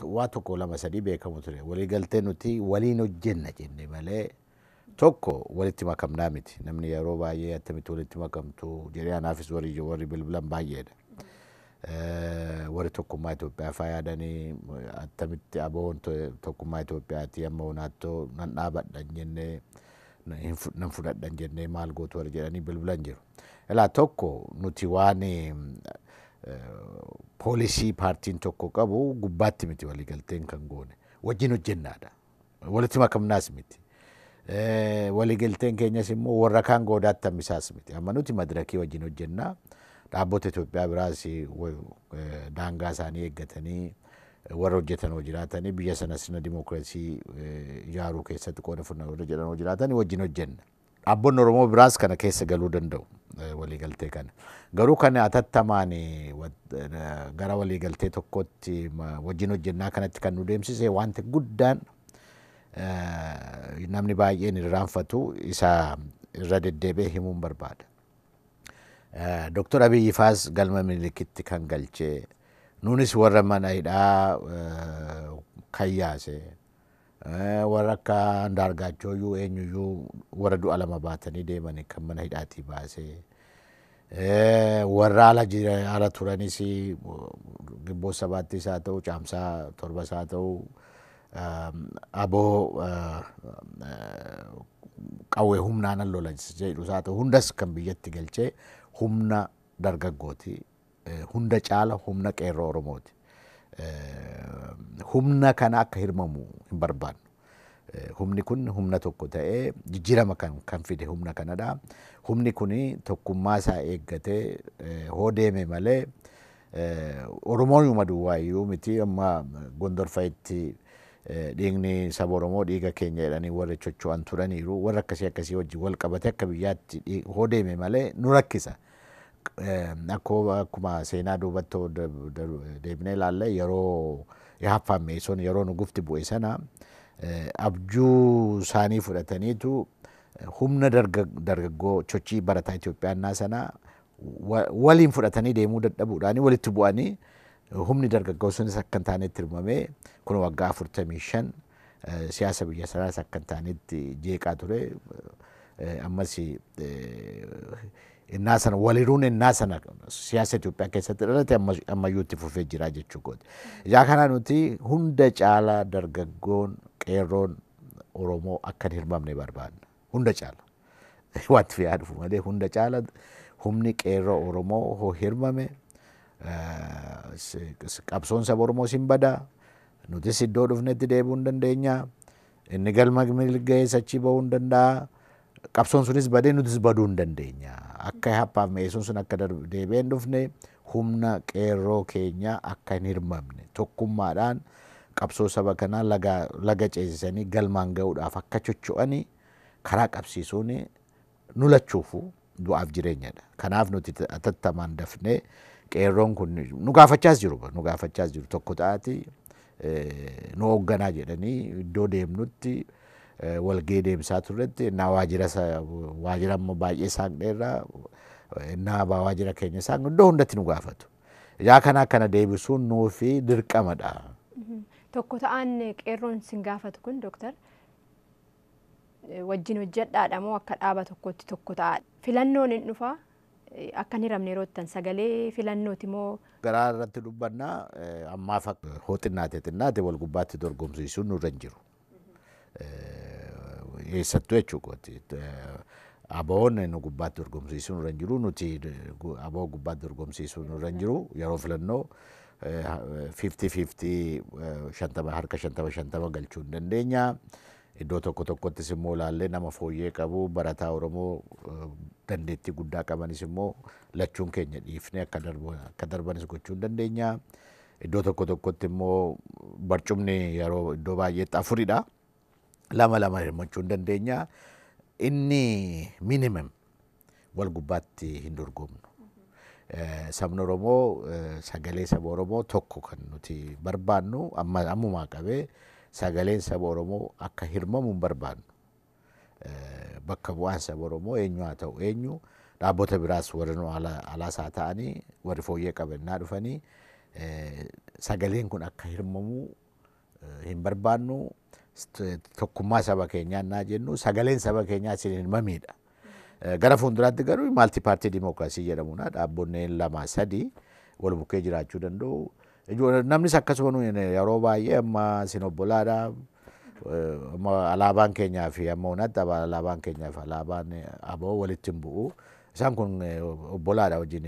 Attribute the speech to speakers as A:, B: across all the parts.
A: Waa tokko, lama, sadii beekamu ture. Waliigaltee nuti waliin hojjenna jenne malee tokko walitti makamnaa miti. Namni yeroo baay'ee attamitti walitti makamtu jedhee anaafis warri bilbilan baay'eedha. Warri tokkummaa Itoophiyaa faa yaadanii, attamitti ABO'n tokkummaa Itoophiyaati, amma onaattoo nan dhaabadha jennee, nan fudhadhan jennee maal gootu warri jedhanii bilbilan jiru. Ilaa, tokko nuti waan policy paartiin tokko qabu gubbaatti miti waliigalteen kan goone. Wajjin hojjennaadha. Walitti makamnaas miti. Waliigalteen keenyas immoo warra kaan goodaatti hambisaas miti. Amma nuti madirakii wajjin hojjennaa. Dhaabbota Itoophiyaa biraas daangaa isaanii eeggatanii warra hojjetan hoo jiraatanii, biyya sana sirna dimookiraasii ijaaruu keessatti qooda fudhan warra jedhan hoo jiraatanii wajjin hojjenna. Dhaabbonni Oromoo biraas kana keessa galuu danda'u waliigaltee kana. Garuu kana atattamaan gara waliigaltee tokkotti wajjin hojjennaa kanatti kan nu deemsise wanti guddaan namni baay'een irraanfatu isa irra deddeebi'ee himuun barbaada. Dooktar Abiyyi faas galma Minilikitti kan galchee, nuunis warra mana hidhaa kan yaase, warra akka Andaargaachooyyuu eenyuyyuu warra du'a lama baatanii deeman kan mana hidhaatii baasee, warra ala ala turanis Gibboo Sabaattis haa ta'u, Caamsaa 7s haa ta'u, ABO qawwee humnaan lola jedhus haa ta'u, hundas kan biyyatti galchee humna dargaggooti. Hunda caala humna qeerroo Oromooti. Humna kana akka hirmamu hin barbaannu. Humni kun humna tokko ta'ee jijjiirama kan fide humna kanadha. Humni kun tokkummaa isaa eeggatee hoo deeme malee Oromoon yuma duwwaa iyyuu miti. Amma Gondor fa'itti dhiigni saba Oromoo dhiiga keenya jedhanii warra chocho'an turaniiru. Warra akkasii akkasii wajjin wal qabate akka biyyaatti hoo deeme malee nu rakkisa. Akkuma seenaa duubatti deebinee ilaalle, yeroo Yaaffaan Meeson yeroo nu gufti bu'e sana abjuu isaanii fudhataniitu humna dargaggoo sochii barataa Itoophiyaannaa sana waliin fudhatanii deemuu dadhabuudhaan walitti bu'anii, humni dargaggoo sunis akka hin taanetti hirmamee kun waggaa 45 siyaasa biyya sanaas akka hin taanetti jeeqaa ture. Ammas innaa sana waliruun innaa sana siyaasa Itoophiyaa keessatti dhalate ammayyuu itti fufee jira jechuu kooti. Ijaa kana nuti hunda caala dargaggoon qeerroon Oromoo akka hin hirmamne barbaadna. Hunda caala. Wanti fe'aa dhufu malee hunda caala humni qeerroo Oromoo hoo hirmame qabsoon saba Oromoo sin badaa. Nutis iddoo dhufnetti deebi'uu hin dandeenya. Inni galma ga'ees achii ba'uu hin danda'a. Qabsoon sunis badee nutis baduu hin dandeenya. Akka haphaaf meessoon sun akka deebi'ee hin dhufne humna qeerroo keenya akka hin hirmamne, tokkummaadhaan qabsoo saba kanaa laga ceesisanii galmaan ga'uudhaaf akka chocho'anii karaa qabsiisuun nu lachuufu du'aaf jireenyadha. Kanaaf nuti atattamaan dafnee qeerroon kun nu gaafachaas jiru, nu gaafachaas jiru, tokko ta'aati nu hoogganaa jedhanii iddoo deemnutti walgahii deemsaa turretti, innaa waajjira waajjira immoo baay'ee saaqneerra, innaa waajjira keenya saaqnu iddoo hundatti nu gaafatu. Ijaa kana akkana deebisuun nuufi dirqamadha.
B: Tokko ta'an qeerroon sin gaafatu kun, dooktar, wajjin hojjedhaadha moo akka dhaaba tokkotti tokko ta'a? Filannoon hin dhufaa, akka hin hiramne yeroo ittan sagalee filannooti moo?
A: Garaa irratti dubbannaa, ammaaf hoo xinnaate xinnaate wal gubbaatti dorgomsiisuun nurra hin jiru. Eessattuu jechuudha. ABO'n nu gubbaatti dorgomsiisuun nurra hin jiru, nuti ABO gubbaatti dorgomsiisuun nurra hin jiru. Yeroo filannoo 50-50, 50 harka 50 50 galchuu hin dandeenya. Iddoo tokko tokkottis immoo ilaallee nama fooyyee qabu, barataa Oromoo dandeettii guddaa qabanis immoo lachuun keenya dhiifnee akka darbanis gochuu hin dandeenya. Iddoo tokko tokkotti immoo barcumni yeroo iddoo baay'eetti afuridha. Lama lama hirmachuu hin dandeenya. Inni minimum wal gubbaatti hin dorgomnu. Sabni Oromoo, sagalee saba Oromoo tokko kan nuti barbaannu, ammumaa qabee sagaleen saba Oromoo akka hirmamu hin barbaannu. Bakka bu'aan saba Oromoo eenyu haa ta'u eenyu, dhaabbota biraas warri nu alaas haa ta'anii, warri fooyyee qabannaa dhufanii sagaleen kun akka hirmamu Hin barbaannu tokkummaa saba keenyaa naa jennu sagaleen saba keenyaa isin hin mamiidha. Gara fuulduraatti garuu multi party democracy jedhamuna dhaabbonneen lama sadi wal bukkee jiraachuu danda'u. Namnis akkasuma yeroo baay'ee amma isin obbolaadha. Amma alaabaan keenyaa fi amma hunatti alaabaan keenyaa fi alaabaan ABO walitti hin bu'u. Isaan kun obbolaadha wajjin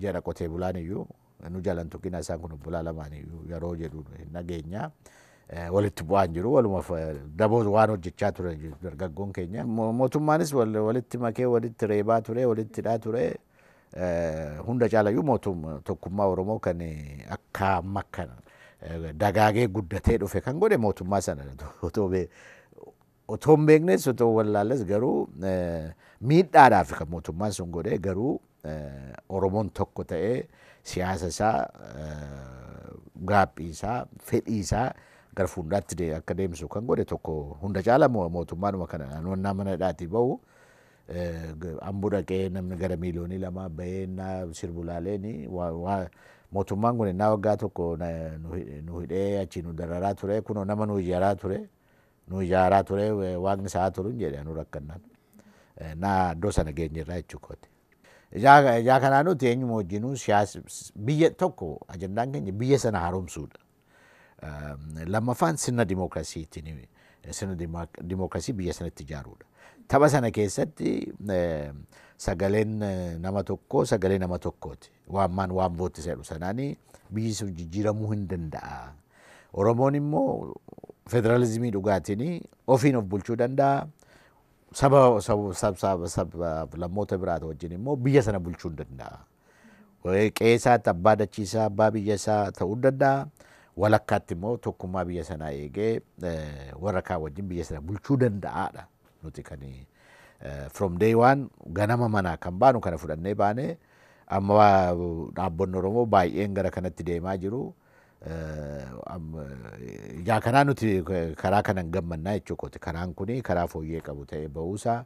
A: jedha qotee bulaan iyyuu nu jalan tuqina isaan kun obbolaa lamaan iyyuu yeroo jedhu hin dhageenya. Walitti bu'aan jiru waluma daboo waan hojjechaa ture dargaggoon keenya. Mootummaanis walitti makee walitti reebaa ture walitti hidhaa ture. Hunda caalayyuu mootummaa tokkummaa Oromoo kan akka amma kana dagaagee guddatee dhufe kan godhe mootummaa sana otoo hin beeknes otoo wallaalles garuu miidhaadhaaf kan mootummaan sun godhe garuu Oromoon tokko ta'ee siyaasa isaa gaaffii isaa fedhii isaa gara fuulduraatti akka deemsu kan godhe tokko hunda caala mootummaanuma kana naannoo mana hidhaatii bahu Amboo dhaqee namni gara miiliyoonii 2 bahee sirbulaaleeni mootummaan kun innaa waggaa tokko nu hidhee achi nu dararaa ture kunoo nama nu ijaaraa ture nu ijaaraa ture waaqni isaa turu jedhe nu rakkannaan naa iddoo sana geenyerraa jechuudha. Ijaa kanaa nuti eenyuma wajjinuu siyaasa biyya tokko ajandaan keenya biyya sana haaromsuudha. Lammaffaan sirna dimookiraasiitiin sirna dimookiraasii biyya sanatti ijaaruudha. Tapha sana keessatti sagaleen nama tokkoo sagalee nama tokkooti. One man one vote jedhu sanaanii biyyi sun jijjiiramuu hin danda'a. Oromoon immoo federaalizimii dhugaatiin ofiin of bulchuu danda'a. Saba saba lammoota biraata wajjin immoo biyya sana bulchuu hin danda'a. Qe'eesaatti abbaa dachiisaa abbaa biyya isaa ta'uu danda'a. Walakkaatti immoo tokkummaa biyya sanaa eegee warra kaan wajjin biyya sana bulchuu danda'aadha. Nuti kan from day one ganama manaa kan baanu kana fudhannee baane amma dhaabbonni Oromoo baay'een gara kanatti deemaa jiru. Ijaa kanaa nuti karaa kanan gammannaa jechuudha. Karaan kuni karaa fooyyee qabu ta'ee bahuusaa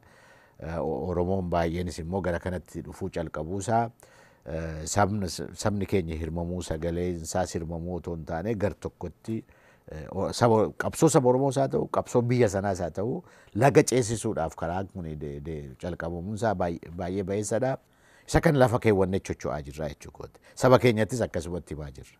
A: Oromoon baay'eenis immoo gara kanatti dhufuu calqabuusaa sabni keenya hirmamuu sagaleen isaas hirmamuu otoo hin taane gar tokkotti qabsoo saba Oromoos haa ta'u qabsoo biyya sanaas haa ta'u laga ceesisuudhaaf karaan kun calqabamuunsaa baay'ee bayeessadha. Isa kan lafa keewwannee socho'aa jirra jechuudha. Saba keenyattis akkasumatti himaa jirra.